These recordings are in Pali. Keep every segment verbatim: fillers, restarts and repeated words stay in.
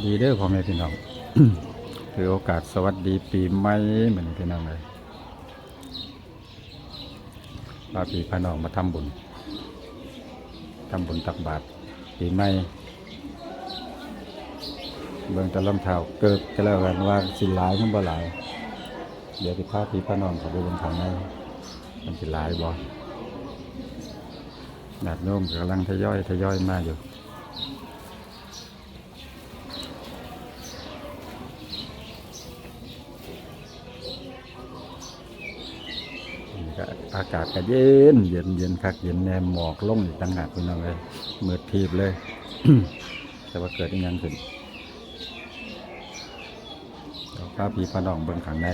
ดีเด้อพ่อแม่พี่น้อง ถือโอกาสสวัสดีปีใหม่มื้อนี้พี่น้องเอ้ย พาพี่พาน้องมาทำบุญ ทำบุญตักบาตรปีใหม่ เบิ่งแต่รองเท้าเกิบก็แล้วกันว่าสิหลายหรือบ่หลาย เดี๋ยวสิพาพี่พาน้องเข้าไปเบิ่งข้างใน มันสิหลายบ่ ญาติโยมก็กำลังทยอยทยอยมาอยู่ นี่ก็อากาศก็เย็น เย็น เย็นคักเย็นแน่ หมอกลงอีกต่างหากพี่น้องเอ้ย มืดทีบเลย แต่ว่าเกิดอิหยังขึ้น เดี๋ยวพาพี่พาน้องเบิ่งข้างใน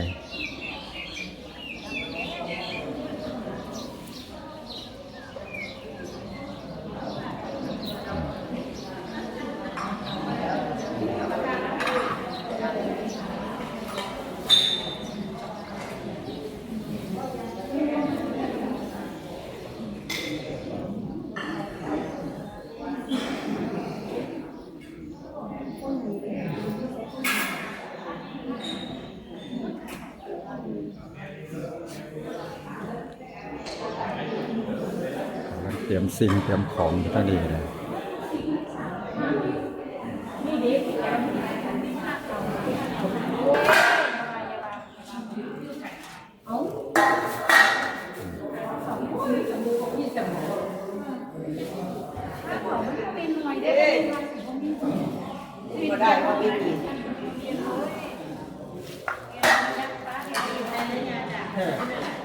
เตรียมสิ่งเตรียมของอยู่ท่านี้นะ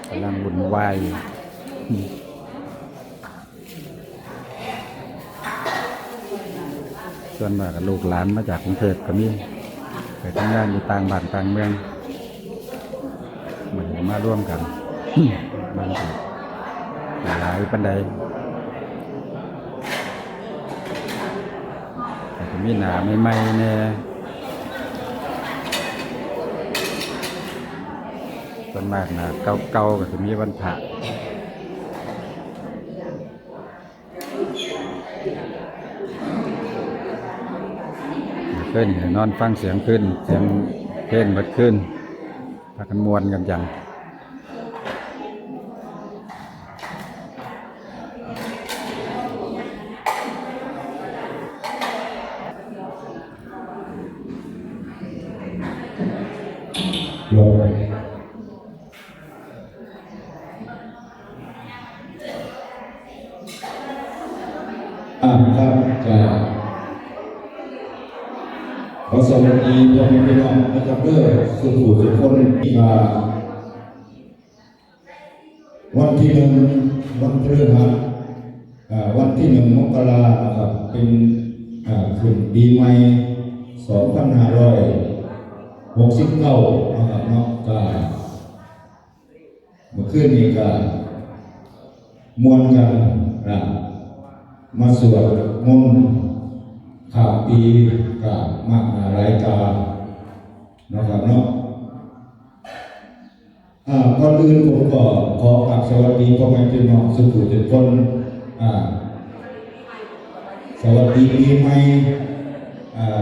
กำลังวุ่นวายอยู่ ส่วนมากก็ลูกหลานมาจากกรุงเทพฯก็มี ไปทำงานอยู่ต่างบ้านต่างเมือง มื้อนี้มาร่วมกัน มันสิหลายปานใด อาจจะมีหน้าใหม่ๆแน่ ส่วนมากหน้าเก่าๆก็สิมีวันพระ คืนนี้นอนฟังเสียงคืน เสียงเพลงเบิดคืน พากันม่วนกันจัง ลงไป อ่า ครับ ก็ ขอสวัสดีพ่อแม่พี่น้องนะครับ เด้อ สู่ผู้สู่คนที่มา วันที่หนึ่ง วันพฤหัส อ่า วันที่หนึ่ง มกรานะครับ เป็น อ่า ขึ้นปีใหม่ สองพันห้าร้อยหกสิบเก้า นะครับเนาะ ก็ เมื่อคืนนี้ก็ม่วนกันนะ มาสวดมนต์ข้ามปีก็มากหน้าหลายตานะครับเนาะ อ่า ก่อนอื่นผมก็ขอกราบสวัสดีพ่อแม่พี่น้องสู่ผู้สู่คน อ่า สวัสดีปีใหม่ อ่า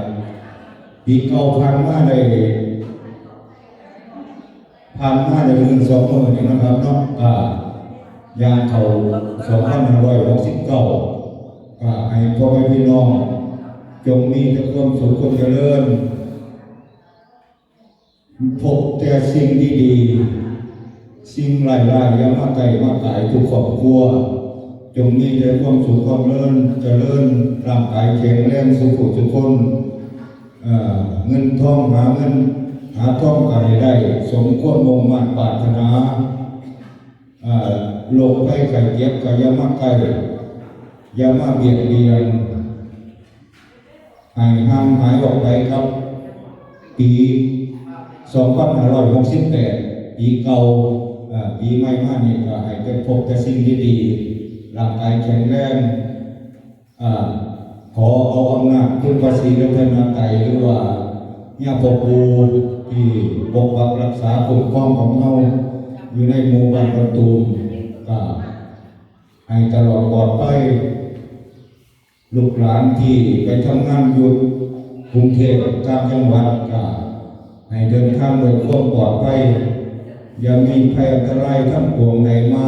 ปีเก่าผ่านมาได้ ผ่านมาได้มื้อสองมื้อนี่นะครับเนาะ ก็ย่างเข้า สองพันห้าร้อยหกสิบเก้า ก็ให้พ่อแม่พี่น้องจงมีแต่ความสุขความเจริญ พบแต่สิ่งดีๆ สิ่งร้ายๆ อย่ามาใกล้มาไกลทุกครอบครัว จงมีแต่ความสุขความเจริญ เจริญ ร่างกายแข็งแรง สู่ผู้สู่คน เอ่อ เงินทองหาเงินหาทองก็ให้ได้ สมความมุ่งมั่นปรารถนา เอ่อ โรคภัยไข้เจ็บก็อย่ามาใกล้ อย่ามาเบียดเบียน ให้ห่างหายออกไปกับปี สองพันห้าร้อยหกสิบแปด ปีเก่า เอ่อ ปีใหม่มานี่ก็ให้ได้พบแต่สิ่งดีๆ ร่างกายแข็งแรง อ่า ขอเอาอำนาจคุณพระศรีรัตนตรัย หรือว่าเฮียพ่อปู่ที่ปกปักรักษาคุ้มครองของเฮาอยู่ในหมู่บ้านดอนตูม ก็ให้ตลอดปลอดภัย ลูกหลานที่ไปทำงานอยู่ กรุงเทพฯ ຕ່າງຈັງຫວັດ ກໍໃຫ້ເດີນທາງດ້ວຍຄວາມປອດໄພ ຢ່າມີໄພອັນຕະລາຍທັງປວງໃດມາ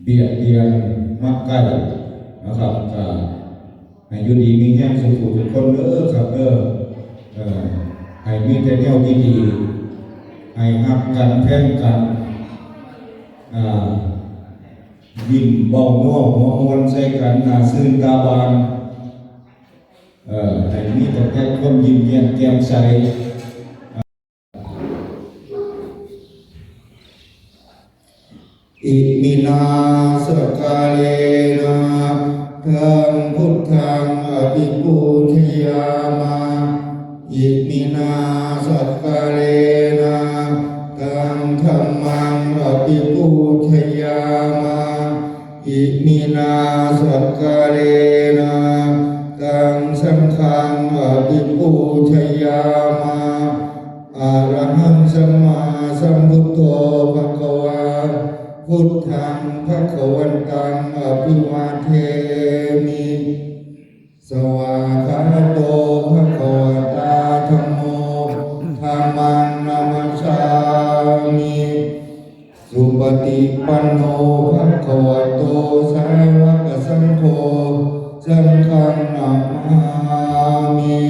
ເບຍດບຽນມາໃກ້ນະຄັບ ກໍໃຫ້ຢູ່ດີມີແຮງສູ່ຜູ້ທຸກຄົນເດີຄັບເດີ ເອີ ໃຫ້ມີແຕ່ແນວດີໆ ໃຫ້ຮັກກັນແພງກັນ ອ່າ ຍິ້ມເວົ້ານົວຫົວມ່ວນໃສ່ກັນ ໜ້າຊື່ນຕາບານ ເອີ ໃຫ້ມີແຕ່ຄວາມຍິ້ມແຍ້ມແຈ່ມໃສ Iminā sakkārena taṃ buddhaṃ abhipūjayāma. Iminā sakkārena taṃ dhammaṃ abhipūjayāma. Iminā sakkārena taṃ saṅghaṃ abhipūjayāma. Arahaṃ sammāsambuddho bhagavā, buddhaṃ bhagavantaṃ abhivādemi. Svākkhāto bhagavatā dhammo, dhammaṃ namassāmi. Supaṭipanno bhagavato sāvakasaṅgho, saṅghaṃ namāmi.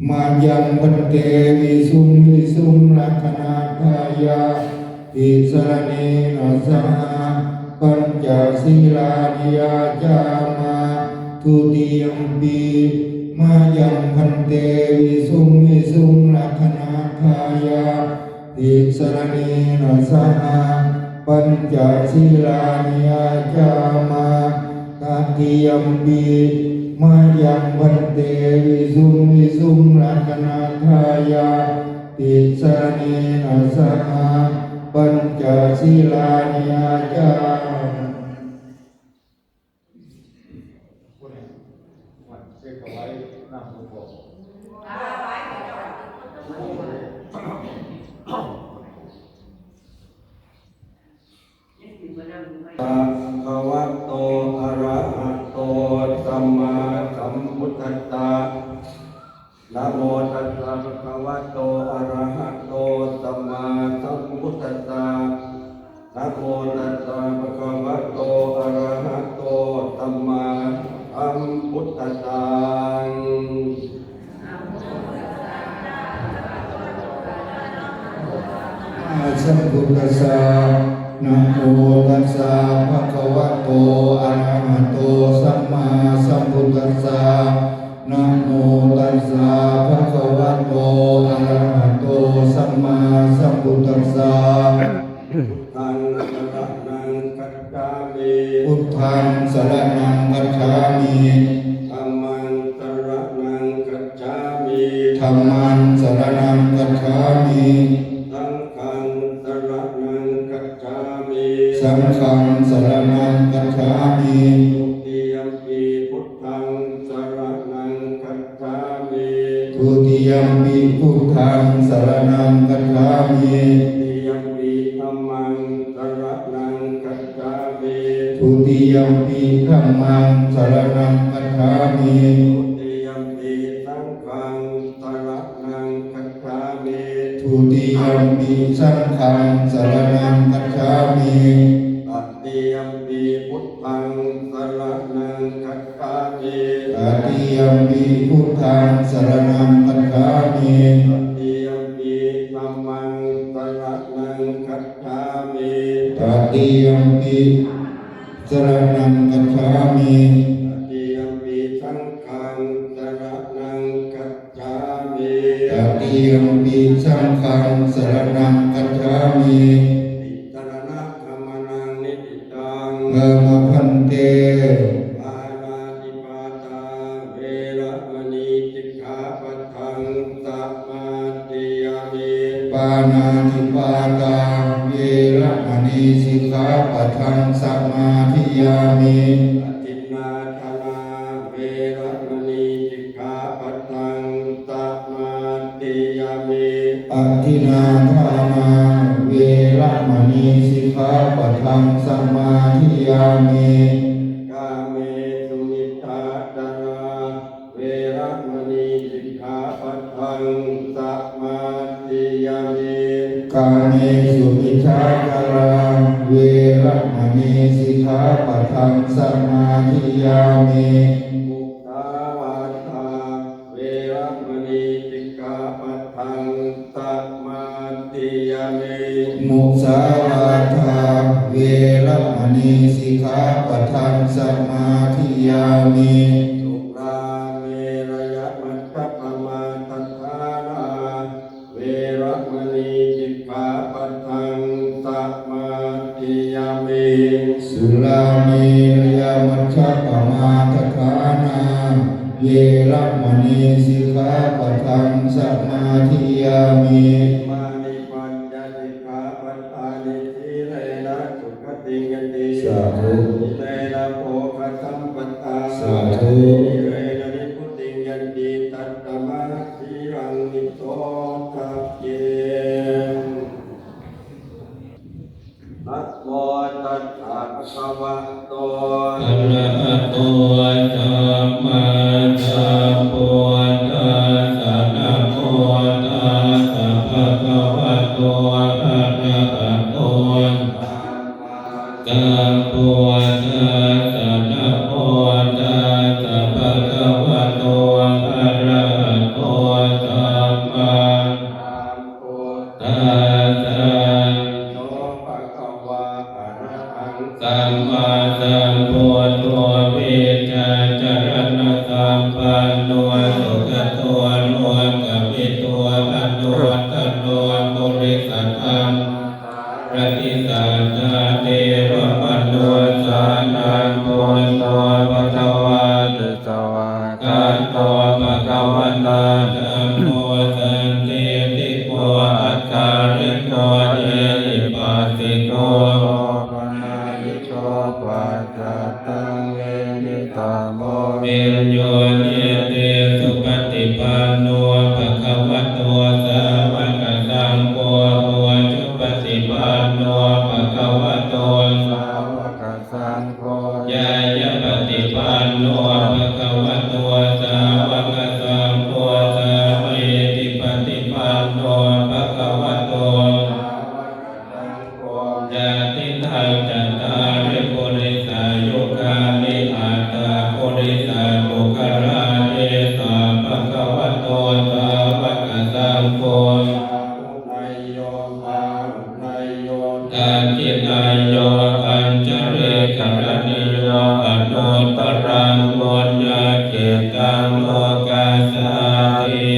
Mayaṃ bhante visuṃ visuṃ rakkhaṇatthāya tisaraṇena saha pañca sīlāni yācāma. Dutiyampi mayaṃ bhante visuṃ visuṃ rakkhaṇatthāya tisaraṇena saha pañca sīlāni yācāma. Tatiyampi mayaṃ bhante visuṃ visuṃ rakkhaṇatthāya tisaraṇena saha pañca sīlāni yācāma. ภะคะวะโต อะระหะโต สัมมาสัมพุทธัสสะ นะโมตัสสะ ภะคะวะโต อะระหะโต สัมมาสัมพุทธัสสะ นะโมตัสสะ ภะคะวะโต อะระหะโต สัมมาสัมพุทธัสสะ สัมพุทธัสสะ นะโมตัสสะ ภะคะวะโต อะระหะโต สัมมาสัมพุทธัสสะ นะโมตัสสะ ภะคะวะโต อะระหะโต สัมมาสัมพุทธัสสะ Buddhaṃ saraṇaṃ gacchāmi. Buddhaṃ saraṇaṃ gacchāmi. Dhammaṃ saraṇaṃ gacchāmi. Dhammaṃ saraṇaṃ gacchāmi. Saṅghaṃ saraṇaṃ gacchāmi. Saṅghaṃ saraṇaṃ gacchāmi. Dutiyampi buddhaṃ saraṇaṃ gacchāmi. Dutiyampi buddhaṃ saraṇaṃ gacchāmi. Dutiyampi dhammaṃ saraṇaṃ gacchāmi. Dutiyampi dhammaṃ saraṇaṃ gacchāmi. Dutiyampi saṅghaṃ saraṇaṃ gacchāmi. Dutiyampi saṅghaṃ saraṇaṃ gacchāmi. Tatiyampi buddhaṃ saraṇaṃ gacchāmi. Tatiyampi buddhaṃ saraṇaṃ gacchāmi. Tatiyampi dhammaṃ saraṇaṃ gacchāmi. Tatiyampi saraṇaṃ gacchāmi. Tatiyampi saṅghaṃ saraṇaṃ gacchāmi. Tatiyampi saṅghaṃ saraṇaṃ gacchāmi. Tisaraṇagamanaṃ niṭṭhitaṃ. Āma bhante. Pāṇātipātā veramaṇī sikkhāpadaṃ samādiyāmi. Pāṇātipātā veramaṇī sikkhāpadaṃ samādiyāmi. Adinnādānā veramaṇī sikkhāpadaṃ samādiyāmi. Adinnādānā veramaṇī sikkhāpadaṃ samādiyāmi. Kāmesu micchā Kāmesu micchācārā veramaṇī sikkhāpadaṃ samādiyāmi. Musāvādā veramaṇī sikkhāpadaṃ samādiyāmi. Musāvādā veramaṇī sikkhāpadaṃ samādiyāmi. Surāmerayamajjapamādaṭṭhānā veramaṇī sikkhāpadaṃ samādiyāmi. Surāmerayamajjapamādaṭṭhānā veramaṇī sikkhāpadaṃ samādiyāmi. Imāni pañca sikkhāpadāni. Sīlena sugatiṃ yanti. Sādhu. Sīlena bhogasampadā. Sādhu. Sīlena nibbutiṃ yanti, tasmā sīlaṃ visodhaye. Namo tassa bhagavato arahato sammāsambuddhassa. Namo tassa bhagavato arahato sammāsambuddhassa. Namo tassa bhagavato arahato sammāsambuddhassa. Ito bhagavā arahaṃ sammāsambuddho vijjācaraṇasampanno sugato lokavidū anuttaro purisadammasārathi satthā devamanussānaṃ buddho bhagavāti. Svākkhāto bhagavatā dhammo sandiṭṭhiko akāliko ehipassiko opanayiko paccattaṃ veditabbo viññūhīti. Supaṭipanno bhagavato sāvakasaṅgho, ujupaṭipanno bhagavato sāvakasaṅgho, ñāyapaṭipanno bhagavato sāvakasaṅgho, sāmīcipaṭipanno bhagavato sāvakasaṅgho, yadidaṃ cattāri purisayugāni aṭṭha purisapuggalā, esa bhagavato sāvakasaṅgho, āhuneyyo pāhuneyyo dakkhiṇeyyo añjalikaraṇīyo anuttaraṃ puññakkhettaṃ lokassāti.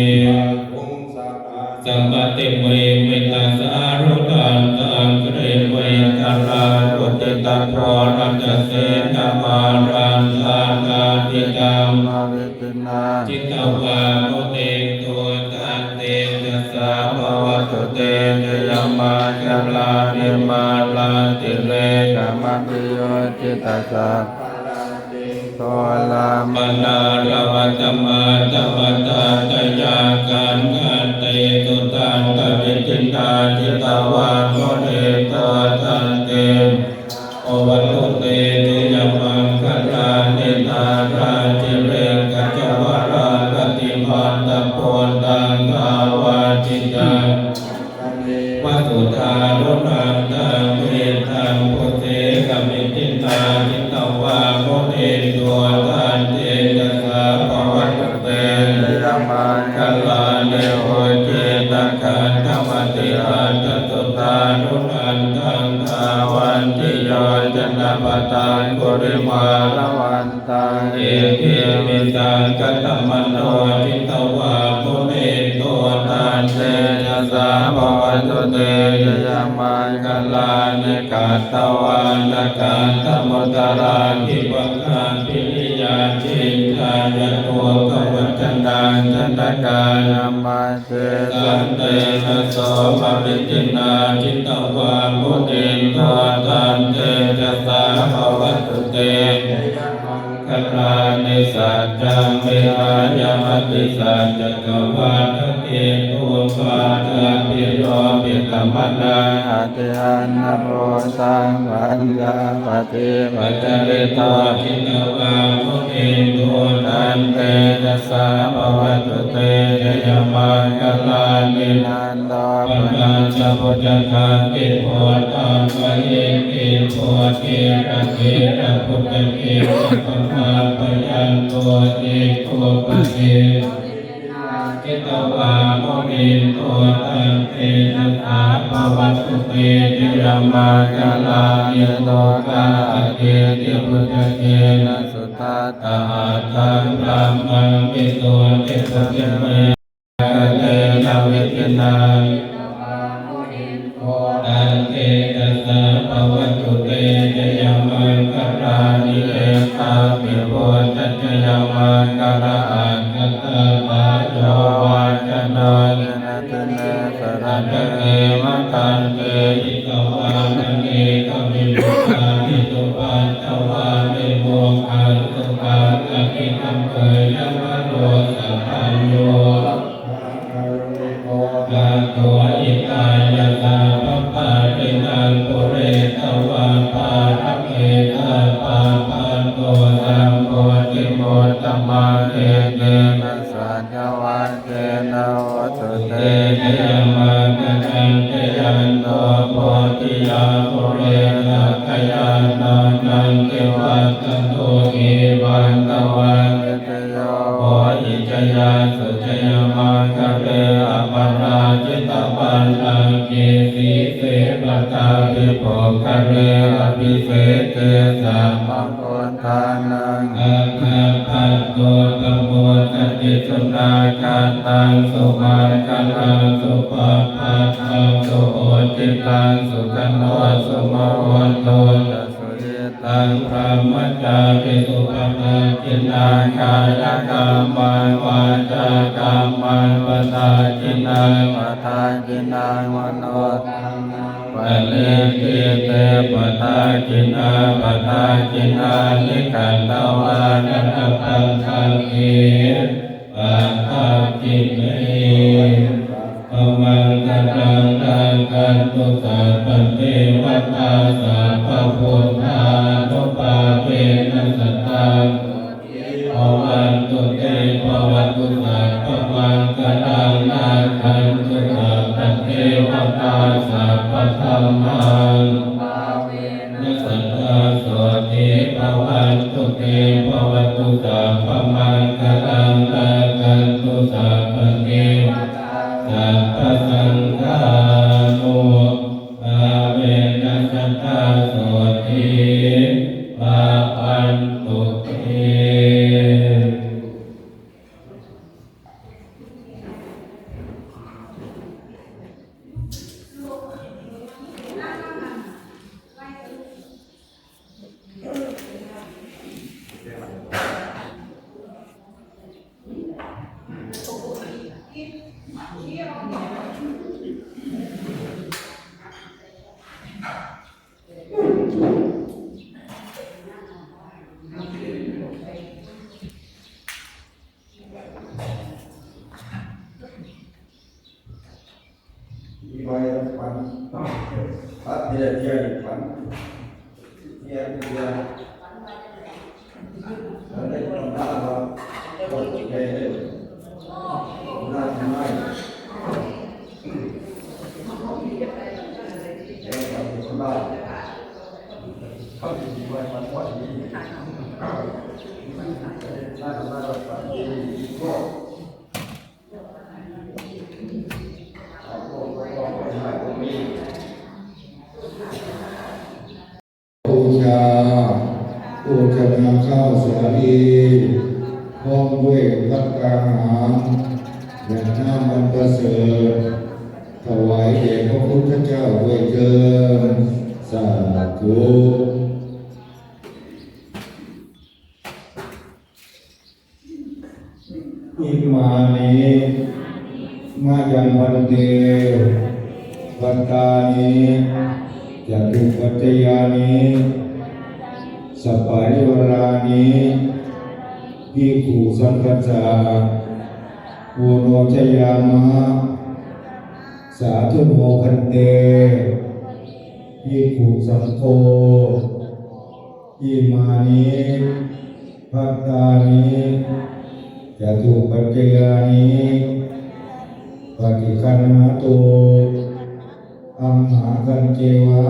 Bhaddekarattitisaṅkhatamanimmidasāvudhantaṃ, grīmekhalaṃ uditaghorasasenamāraṃ, dānādidhammavidhinā jitavā munindo, tantejasā bhavatu te jayamaṅgalāni. Mārātirekamabhiyujjhitasab ghorampanāḷavakamakkhamathaddhayakkhaṃ, khantīsudantavidhinā jitavā munindo, tantejasā bhavatu te jayamaṅgalāni. Nāḷāgiriṃ gajavaraṃ atimattabhūtaṃ dāvaggicakkam neva sudāruṇantaṃ, mettambusekavidhinā jitavā munindo, tantejasā bhavatu te jayamaṅgalāni. Ukkhittakhaggamatihatthasudāruṇantaṃ, dhāvantiyojanapathaṅgulimālavan taṃ, iddhībhisaṅkhatamano jitavā munindo, tantejasā bhavatu te jayamaṅgalāni. Katvāna kaṭṭhamudaraṃ iva gabbhinīyā, ciñcāya duṭṭhavacanaṃ janakāyamajjhe, santena somavidhinā jitavā munindo, tantejasā bhavatu te jayamaṅgalāni. Saccaṃ vihāya matisaccakavādaketuṃ, vādābhiropitamanaṃ atiandhabhūtaṃ, paññāpadīpajalito jitavā munindo, tantejasā bhavatu te jayamaṅgalāni. Nandopanandabhujagaṃ vibudhaṃ mahiddhiṃ puttadārādhikāyikā damāpayanto iddhūpadesavidhinā jitavā munindo taṃ tejasā bhavatu te jayamaṅgalāni. Duggāhadiṭṭhibhujagena sudaṭṭhahatthaṃ brahmaṃ visuddhijutimiddhibakābhidhānagaraṃ vidhinā taṃ tejasā bhavatu te jayamaṅgalāni. Etāpi buddhajayamaṅgalaaṭṭhagāthā yo vācano dinadine sarate matandī hitvānanekavividhāni cupaddavāni mokkhaṃ sukhaṃ adhigameyya naro sapañño. Mahākāruṇiko nātho hitāya sabbapāṇinaṃ pūretvā pāramī sabbā patto sambodhimuttamaṃ etena saccavajjena hotu te jayamaṅgalaṃ. Jayanto bodhiyā mūle sakyānaṃ nandivaḍḍhano evaṃ tvaṃ vijayo hohi jayassu jayamaṅgale aparājitapallaṅke sīse paṭhavipokkhare abhiseke sabbabuddhānaṃ aggappatto pamodati. Sunakkhattaṃ sumaṅgalaṃ supabhātaṃ suhuṭṭhitaṃ sukhaṇo sumuhutto ca suyiṭṭhaṃ brahmacārisu padakkhiṇaṃ kāyakammaṃ vācākammaṃ padakkhiṇaṃ padakkhiṇaṃ manokammaṃ paṇidhī te padakkhiṇā padakkhiṇāni katvāna labhantatthe padakkhiṇe. Sumaṅgalaṃ rakkhantu sabbadevatā sabbabuddhānubhāvena sadā sotthī bhavantu te. Bhavatu sabbamaṅgalaṃ rakkhantu sabbadevatā sabbadhammānubhāvena sadā sotthī bhavantu te. Bhavatu sabbamaṅgalaṃ rakkhantu sabbadevatā sabbasaṅghānubhāvena sadā sotthī bhavantu te. Pūjā, โภชนา ข้าวสาลี พร้อมด้วยภัตตาหาร และน้ำอันประเสริฐ ถวายแด่พระพุทธเจ้าด้วยเทอญ สาธุ Imāni mayaṃ bhante bhattāni catupaccayāni saparivārāni bhikkhusaṅghassa oṇojayāma. Sādhu no bhante bhikkhusaṅgho imāni bhattāni catupaccayāni paṭiggaṇhātu amhākañceva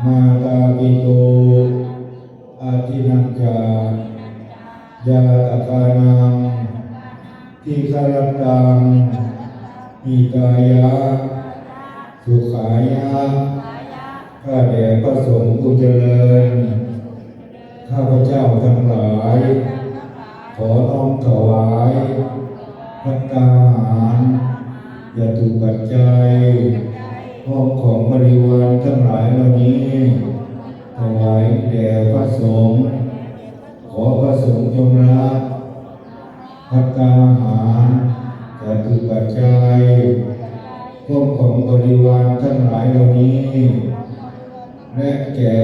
mātāpituādīnañca ñātakānaṃ dīgharattaṃ hitāya sukhāya. ข้าแต่พระสงฆ์ผู้เจริญ ข้าพเจ้าทั้งหลาย ขอน้อมถวาย ภัตตาหาร จตุปัจจัย พร้อมของบริวารทั้งหลายเหล่านี้ ถวายแด่พระสงฆ์ ขอพระสงฆ์จงรับ ภัตตาหาร จตุปัจจัย พร้อมของบริวารทั้งหลายเหล่านี้ และแก่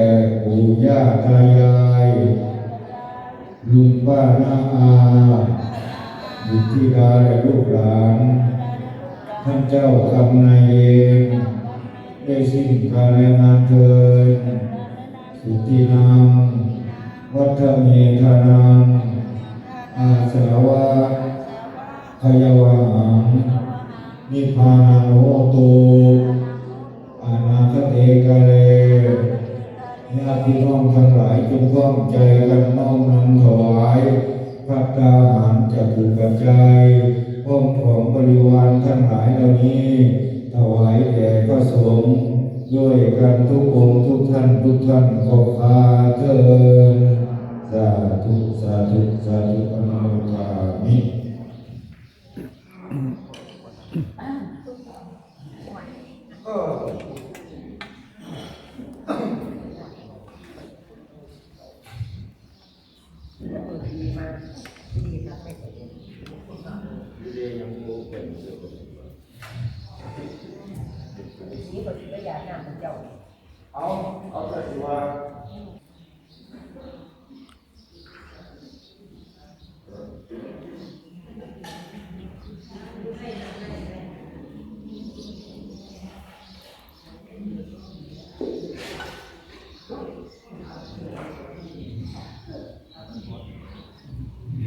ปู่ย่าตายาย ลุงป้าน้าอา บุตรธิดาและลูกหลาน ท่านเจ้ากรรมนายเวร ด้วยสิ้นกาลนานเทอญ Suddhinaṃ vandamedānaṃ āsavakkhayāvahaṃ nibbānaṃ hotu anāgate kāle. ญาติพี่น้องทั้งหลายจงพร้อมใจกันน้อมนำถวาย ภัตตาหาร จตุปัจจัย พร้อมของบริวารทั้งหลายเหล่านี้ ถวายแด่พระสงฆ์ด้วยกันทุกองค์ทุกท่านทุกท่าน ขอบคุณเถิด สาธุ สาธุ สาธุ อนุโมทามิ เอา เอาแต่ว่า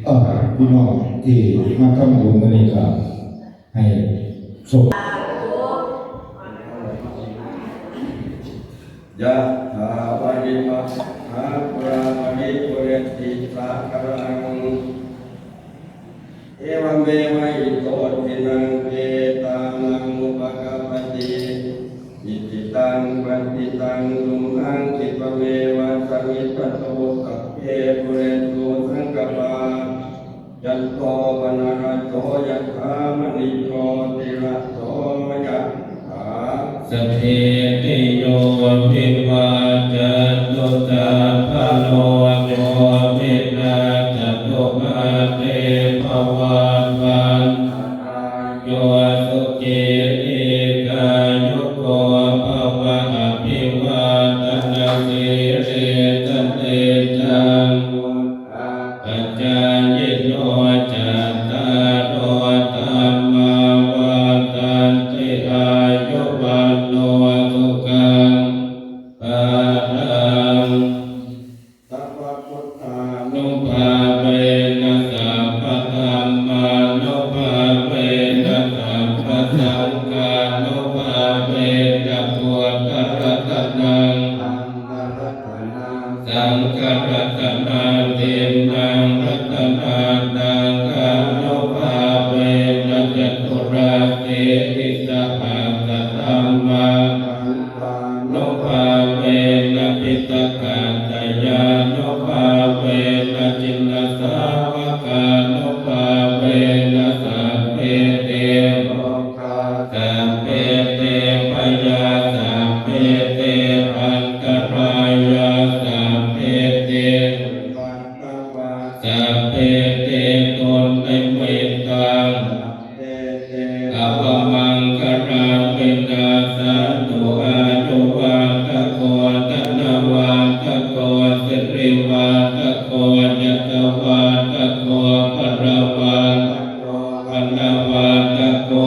อ่า พี่น้องที่มาทำบุญมื้อนี้ก็ให้โชค Yathā vārivahā pūrā paripūrenti sāgaraṃ. Evameva ito dinnaṃ petānaṃ upakappati. Icchitaṃ patthitaṃ tumhaṃ khippameva samijjhatu, sabbe pūrentu saṅkappā, cando paṇṇaraso yathā, maṇi jotiraso yathā. Sabbītiyo vivajjantu, sabbarogo vinassatu, mā te bhavatvan yo sukhī dīghāyuko bhava. Abhivādanasīlissa niccaṃ vuḍḍhāpacāyino, cattāro dhammā vaḍḍhanti, āyu vaṇṇo sukhaṃ balaṃ. Sabbabuddhānubhāvena, sabbadhammānubhāvena, sabbasaṅghānubhāvena, buddharatanaṃ, dhammaratanaṃ, saṅgharatanaṃ, tiṇṇaṃ ratanānaṃ ānubhāvena, caturāsītisahassadhammakkhandhā nubhāvena, piṭakattayānubhāvena, jinasāvakānubhāvena, sabbe te rogā, sabbe te bhayā, sabbe te antarāyā, sabbe te upaddavā, sabbe te dunnimittā, avamaṅgalā vinassantu. Āyuvaḍḍhako dhanavaḍḍhako sirivaḍḍhako yasavaḍḍhako balavaḍḍhako vaṇṇavaḍḍhako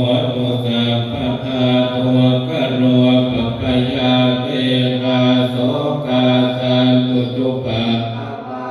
hotu sabbadā. Dukkharogabhayā verā sokā sattu cupaddavā,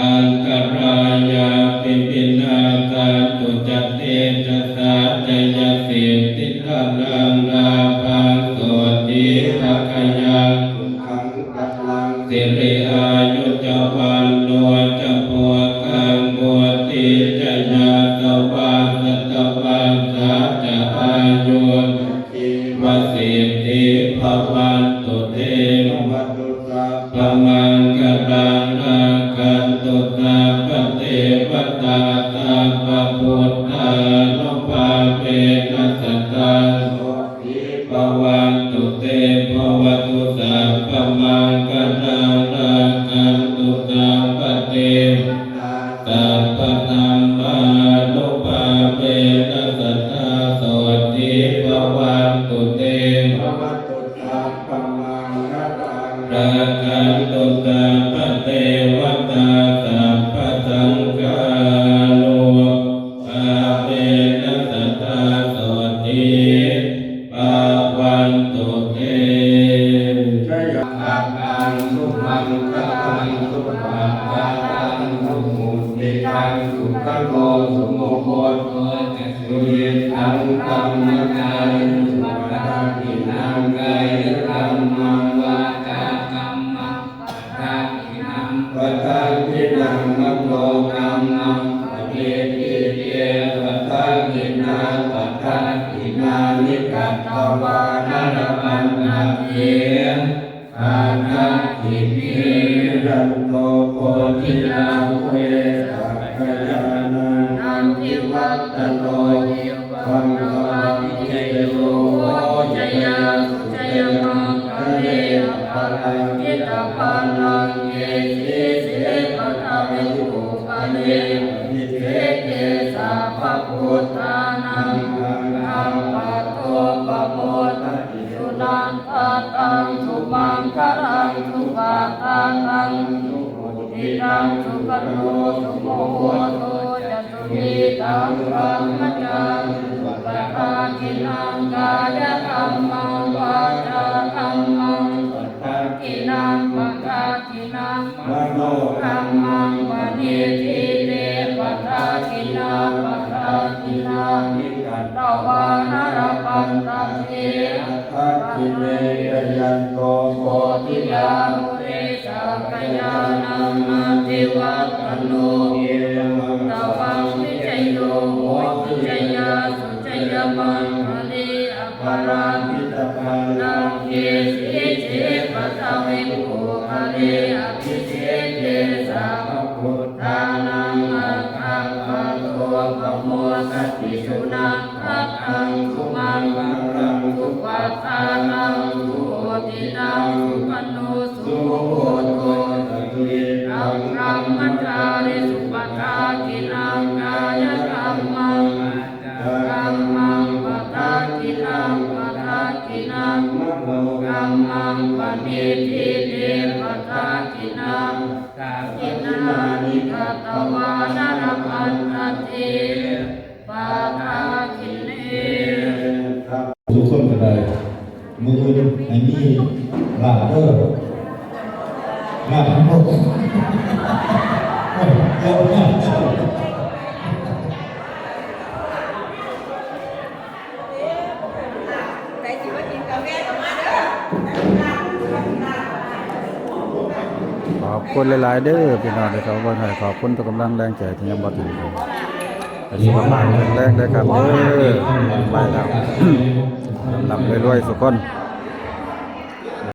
antarāyāpi vinassantu. Dantu ca tejasā jayasiddhi dhanaṃ lābhaṃ sotthi bhāgyaṃ sukhaṃ balaṃ siri āyu ca vaṇṇo ca bhogaṃ vuḍḍhī ca yasavā satavassā ca āyū ca jīvasiddhī bhavantu te. Bhavatu sabbamaṅgalaṃ rakkhantu sabbadevatā sabbabuddhānubhāvena sadā sotthī bhavantu te. Bhavatu sabbamaṅgalaṃ rakkhantu sabbadevatā sabbadhammānubhāvena sadā sotthī bhavantu te. Bhavatu sabbamaṅgalaṃ rakkhantu sabbadevatā sabbasaṅghānubhāvena sadā sotthī bhavantu te. Jayamaṅgalaṃ sumaṅgalaṃ supabhātaṃ suhuṭṭhitaṃ sukhaṇo sumuhutto ca suyiṭṭhaṃ brahmacārisu padakkhiṇaṃ kāyakammaṃ vācākammaṃ padakkhiṇaṃ padakkhiṇaṃ manokammaṃ paṇidhī te padakkhiṇā padakkhiṇāni katvāna labhantatthe padakkhiṇe. Jayanto bodhiyā mūle sakyānaṃ nandivaḍḍhano evaṃ tvaṃ vijayo hohi jayassu jayamaṅgale aparājitapallaṅke sīse paṭhavipokkhare abhiseke sabbabuddhānaṃ aggappatto pamodati. Sunakkhattaṃ sumaṅgalaṃ supabhātaṃ suhuṭṭhitaṃ sukhaṇo sumuhutto ca suyiṭṭhaṃ brahmacārisu padakkhiṇaṃ kāyakammaṃ vācākammaṃ padakkhiṇaṃ padakkhiṇaṃ manokammaṃ paṇidhī te padakkhiṇā padakkhiṇāni katvāna labhantatthe padakkhiṇe. Jayanto bodhiyā mūle sakyānaṃ nandivaḍḍhano evaṃ tvaṃ vijayo hohi jayassu jayamaṅgale aparājitapallaṅke sīse paṭhavipokkhare abhiseke sabbabuddhānaṃ aggappatto pamodati. Sunakkhattaṃ sumaṅgalaṃ supabhātaṃ suhuṭṭhitaṃ sukhaṇo sumuhutto ca suyiṭṭhaṃ brahmacārisu padakkhiṇaṃ kāyakammaṃ vācākammaṃ padakkhiṇaṃ padakkhiṇaṃ manokammaṃ paṇidhī te padakkhiṇā padakkhiṇāni katvāna labhantatthe padakkhiṇe. ທຸກຄົນກໍໄດ້ ມື້ອື່ນໃຫ້ມີລາບເດີ ລາບທັງໝົດ ຂອບຄຸນຫຼາຍໆເດີພີ່ນ້ອງທີ່ເຂົ້າມາເບິ່ງໃຫ້ ຂອບຄຸນທຸກກຳລັງແຮງໃຈທີ່ຍັງບໍ່ຖິ້ມລົງ ໃຫ້ສຸຂະພາບແຂງແຮງເດີຄັບເດີ ໄປແລ້ວ ລ່ຳໆລວຍໆ ສຸກຄົນ.